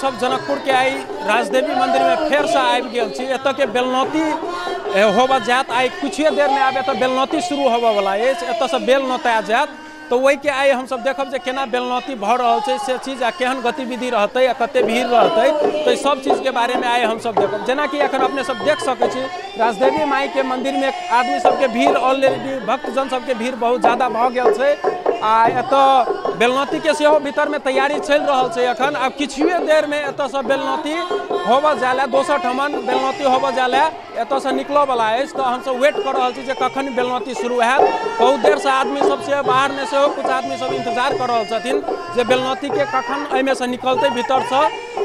हमसब जनकपुर के आई राजदेवी मंदिर में फेर से आबि गेल छी। एतऽ के बेलनौती होबऽ जायत, आइ किछुए देर में आब एतऽ बेलनौती शुरू होबऽ वाला अछि। एतऽ से बेल नोता जायत, तो वही के आइ हमसब देखब जे केना बेलनौती भऽ रहल छै से चीज आ केहन गतिविधि रहतै आ कते भीड़ रहतै, तो सब चीज के बारे में आइ हमसब देखब। जेनाकि एखन अपने सब देख सकै छी राजदेवी माई के मंदिर में आदमी सबके भीड़ ऑलरेडी भक्तजन सबके भीड़ बहुत ज़्यादा भऽ गेल छै आ एतऽ बेलनौती के सेहो भीतर में तैयारी चलि रहल छै। एखन आब किछुए देर में एतऽ से बेलनौती होबऽ जाय, दोसर ठमन बेलनौती होबऽ जाय, एतऽ से निकलऽ वाला अछि। तऽ हमसब वेट कऽ रहल छी जे कखन बेलनौती शुरू हैत। बहुत देर से आदमी सब से बाहर में सेहो कुछ आदमी सब इंतजार कऽ रहल छथिन जे बेलनौती के कखन एहिमे से निकलतै भीतर से,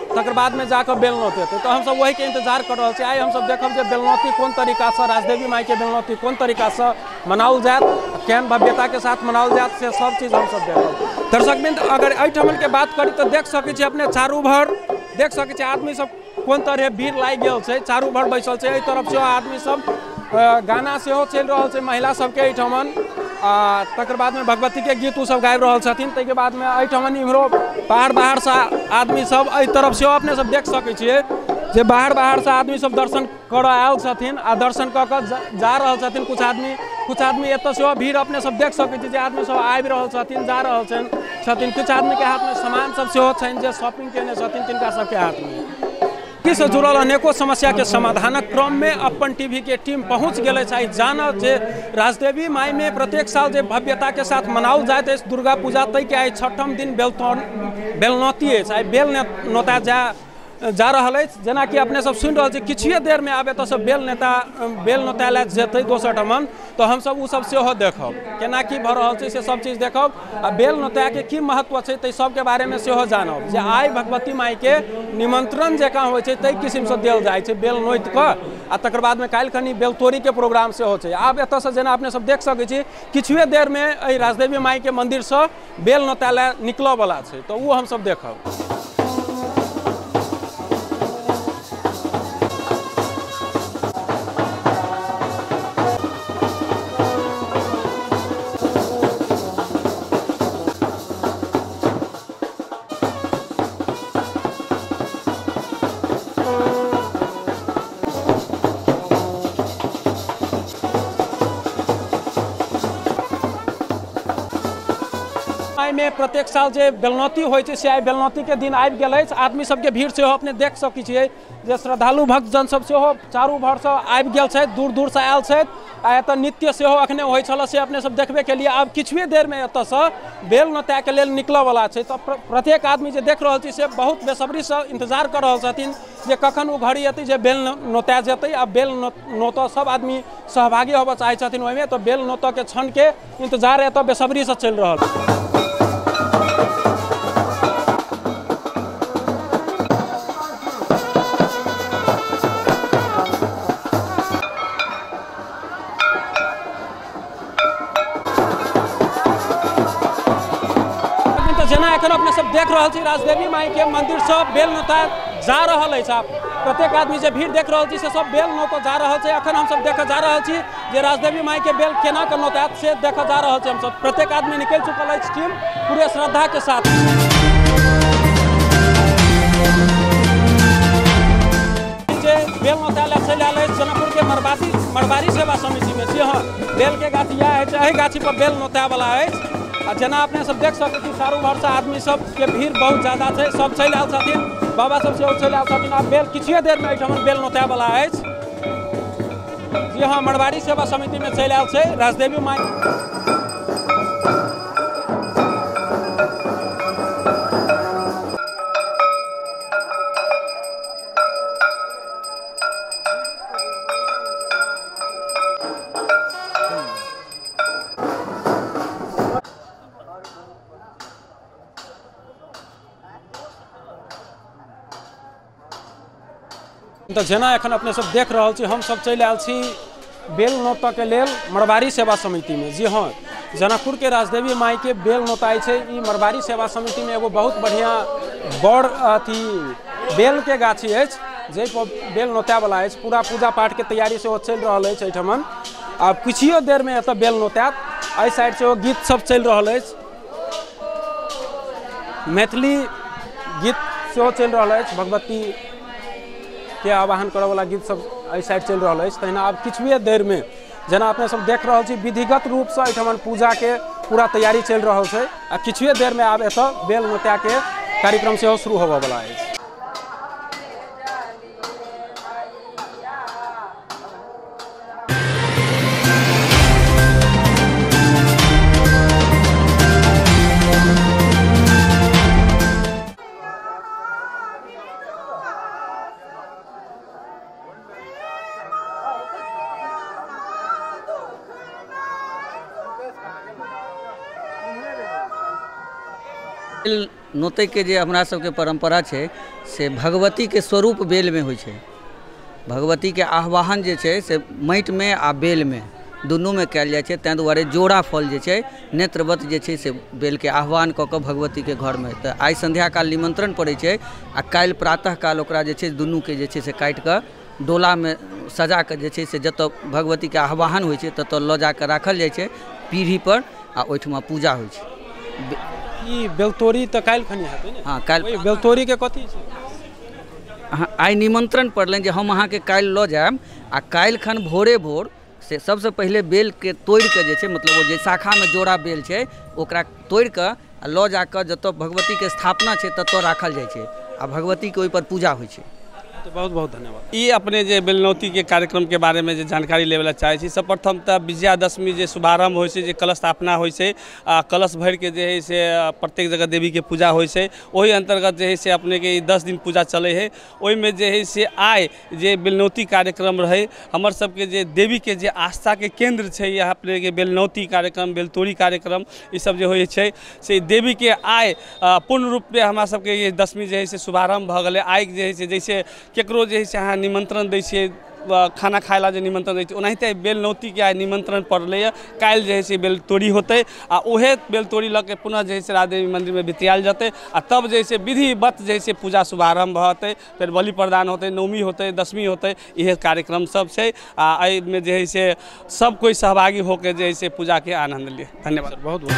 तकर बाद में जाकर बेलनौती हेतै। तऽ हमसब वही के इंतजार कऽ रहल छी। आइ हमसब देखब जे बेलनौती कोन तरीका से, राजदेवी माई के बेलनौती कोन तरीका से मनाओल जायत, केहन भव्यता के साथ मनाओल जायत, से सब चीज हमसब देखब। दर्शकवृंद, अगर एहिठामन के बात करी तऽ देख सकै छी अपने चारू भर देख सकै छी आदमी सब कोन तरह भीड़ लागि गेल छै, चारू भर बैसल छै। एहि तरफ सेहो आदमी सब गाना सेहो चलि रहल छै महिला सबके एहिठामन, आ तकर बाद में भगवती के गीत ओ सब गाबि रहल छथिन। ताहिके बाद में एहिठामन इम्हरो बाहर बाहर से आदमी सब एहि तरफ सेहो अपने सब देख सकै छियै जे बाहर बाहर से आदमी सब दर्शन करऽ आयल छथिन आ दर्शन कऽ कऽ जा रहल छथिन। कुछ आदमी एतऽ सेहो भीड़ अपने सब देख सकै छी जे आदमी सब आबि रहल छथिन, जा रहल छथिन। कुछ आदमी के हाथ में सामान सब सेहो छनि जे शॉपिंग केने छथिन तिनका सबके हाथ में। से जुड़ल अनेकों समस्या के समाधानक क्रम में अपन टीवी के टीम पहुंच गेल अछि। आइ जानब जे राजदेवी माई में प्रत्येक साल जे भव्यता के साथ मनाओल जाइत अछि दुर्गा पूजा, ताहिके आइ छठम दिन बेलनौती अछि। आइ बेल नोता जा रहल अछि। जेनाकि अपने सब सुनि रहल छी किछुए देर में आब एतऽ से बेल नोता लए जेतै दोसर ठमन, तऽ हमसब ओ सब सेहो देखब केना की भऽ रहल छै से सब चीज देखब आ बेल नोताके की महत्व छै ताहि सबके बारे में सेहो जानब। जे आइ भगवती माईके निमंत्रण जकाँ होइ छै ताहि किसिमसँ देल जाइ छै बेल नोति कऽ, आ तकर बादमे काल्हि खनी बेलतोड़ीके प्रोग्राम सेहो छै। आब एतऽसँ जेना अपने सब देख सकै छी किछुए देर में एहि राजदेवी माईके मन्दिरसँ बेल नोता लए निकलऽवला छै, तऽ ओ हमसब देखब। में प्रत्येक साल जे बेलनौती होइ छै से आइ बेलनौती के दिन आबि गेल अछि। आदमी सबके भीड़ सेहो अपने देख सकै छियै जे श्रद्धालु भक्तजन सब सेहो चारू भरसँ आबि गेल छथि, दूर दूरसँ आयल छथि आ एतऽ नृत्य सेहो अखने होइ छल से अपने सब देखबे केलियै। आब किछुए देर में एतऽसँ बेल नोताके लेल निकलऽवला छै, तऽ प्रत्येक आदमी जे देख रहल छी से बहुत बेसब्रीसँ इंतजार कऽ रहल छथिन जे कखन ओ घड़ी एतै जे बेल नोता जेतै। आ बेल नोतऽ सब आदमी सहभागी होबऽ चाहै छथिन ओहिमे, तऽ बेल नोतऽके क्षणके इंतजार एतऽ बेसब्रीसँ चलि रहल। जेना एखन अपने सब देख रहल छी राजदेवी माई के मंदिर से बेल नोता जा रहल अछि। आब प्रत्येक आदमी जे भीड़ देख रहल छी से सब बेल नोता जा रहल छै। एखन हमसब देखऽ जा रहल छी जे राजदेवी माई के बेल केना के नोतायत से देखऽ जा रहल छी। हमसब प्रत्येक आदमी निकलि चुकल अछि टीम पूरे श्रद्धा के साथ। जे बेल नोता लए चलि आयल अछि जनकपुर के मरवाड़ी सेवा समिति में से हाँ बेल के गाछ इएह अछि, एहि गाछी पर बेल नोताय वाला अछि। आ जेना अपने सब देख सकै छी चारू भरसँ आदमी सबके भीड़ बहुत ज़्यादा छै, सब चलि आयल छथिन, बाबा सब सेहो चलि आयल छथिन। आब बेल किछुए देर में एहिठाम बेल नोतायवला अछि। जी हाँ, मरवाड़ी सेवा समिति में चलि आयल छै राजदेवी माई। तऽ जेना एखन अपने सब देख रहल छी हम सब चलि आयल छी बेल नोतऽके लेल मरवाड़ी सेवा समिति में। जी हाँ, जनकपुर के राजदेवी माई के बेल नोताइ छै। ई मरवाड़ी सेवा समिति में एगो बहुत बढ़िया बड़ अथी बेल के गाछी अछि जाहि बेल नोतायवला अछि। पूरा पूजा पाठ के तैयारी सेहो चलि रहल अछि एहिठमन। आब किछुए देर में एतऽ बेल नोतायत। एहि साइड सेहो गीत सब चलि रहल अछि, मैथिली गीत सेहो चलि रहल अछि, भगवती के आवाहन करऽवला गीत सब एहि साइड चलि रहल अछि। तहिना आब किछुए देरमे जेना अपने सब देख रहल छी विधिगत रूपसँ एहिठाम पूजाके पूरा तैयारी चलि रहल छै आ किछुए देरमे आब एतऽ बेल नोताके कार्यक्रम सेहो शुरू होबऽवला अछि। बेल नोतैके जे हमरा सबके परम्परा छै से भगवतीके स्वरूप बेलमे होइ छै। भगवतीके आह्वान जे छै से माटिमे आ बेलमे दुनूमे कयल जाइ छै, ताहि दुआरे जोड़ा फल जे छै नेत्रवत जे छै से बेलके आह्वान कऽ कऽ भगवतीके घरमे। तऽ आइ संध्या काल निमंत्रण पड़ै छै आ काल्हि प्रातः काल ओकरा जे छै दुनूके जे छै से काटि कऽ डोलामे सजा कऽ जे छै से जतऽ भगवतीके आह्वान होइ छै ततऽ लऽ जाकऽ राखल जाइ छै पीढ़ीपर आ ओहिठमा पूजा होइ छै। ई बेलतोरी तऽ काल्हि खनी हेतै ने? हँ, काल्हि। बेलतोरी के कथी छै? आइ निमंत्रण पड़लनि जे हम अहाँके काल्हि लऽ जायब आ काल्हि खन भोरे भोर से सबसँ पहिले बेलके तोड़िकऽ जे छै, मतलब ओ जे शाखामे जोड़ा बेल छै ओकरा तोड़िकऽ आ लऽ जाकऽ जतऽ भगवतीके स्थापना छै ततऽ राखल जाइ छै आ भगवतीके ओहिपर पूजा होइ छै। तो बहुत बहुत धन्यवाद। ई अपने जे बेलनौतीके कार्यक्रमके बारेमे जे जानकारी लेबे ला चाहै छी, सर्वप्रथम तऽ विजयादशमी जे शुभारम्भ होइ छै, जे कलश स्थापना होइ छै आ कलश भरिके जे है से प्रत्येक जगह देवीके पूजा होइ छै, ओहि अन्तर्गत जे है से अपनेके 10 दिन पूजा चलै है। ओहिमे जे है से आइ जे बेलनौती कार्यक्रम रहै, हमर सबके जे देवीके जे आस्थाके केन्द्र छै यहाँ अपनेके बेलनौती कार्यक्रम, बेलतोरी कार्यक्रम, ईसब जे होइ छै से देवीके आइ पूर्ण रूपमे हमरा सबके दशमी जे है से शुभारम्भ भऽ गेलै। आइ जे है से जैसे केकरो जे है से अहाँ निमंत्रण दै छियै, खाना खाय ला जे निमंत्रण दै छियै, ओनाहिते बेलनौतीके आइ निमंत्रण पड़लैए। काल्हि जे है से बेलतोरी होतै आ उहे बेलतोरी लऽ के पुनः जे है से राजदेवी मन्दिरमे बितियाल जेतै आ तब जे है से विधिवत जे है से पूजा शुभारम्भ होतै, फेर बलि प्रदान होतै, नवमी होतै, दशमी होतै, इहे कार्यक्रम सब छै आ एहिमे जे है से सब कोइ सहभागी होके जे है से पूजाके आनन्द लिए। धन्यवाद। बहुत बहुत।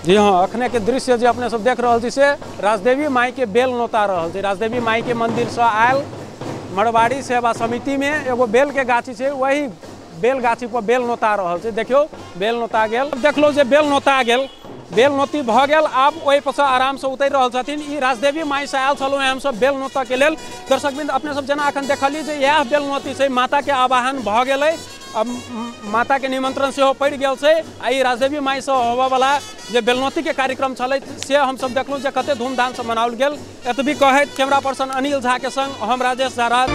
जी हाँ, अखने के दृश्य जे अपने सब देख रहल छी से राजदेवी माई के बेल नोता रहल छै। राजदेवी माई के मंदिर से आयल मरवाड़ी सेवा समिति में एगो बेल के गाछी छै, वही बेल गाछी पर बेल नोता रहल छै। देखियौ बेल नोता गेल, देखलो जे बेल नोता गेल, बेल नोती भऽ गेल। आब ओहि पर से आराम से उतरि रहल छथिन। ई राजदेवी माई से आयल छलहुँ हमसब बेल नोता के लेल। दर्शकवृंद अपने सब जेना अखन देखलियै जे इएह बेल नोती छै, माता के आवाहन भऽ गेलै, अब माता के निमंत्रण सेहो पड़ि गेल छै आ ई राजदेवी माई से होबऽवला जे बेलनौती के कार्यक्रम छलै से हमसब देखलहुँ जे कते धूमधामसँ मनाओल गेल। एतबी कहैत कैमरा पर्सन अनिल झा के संग हम राजेश झा।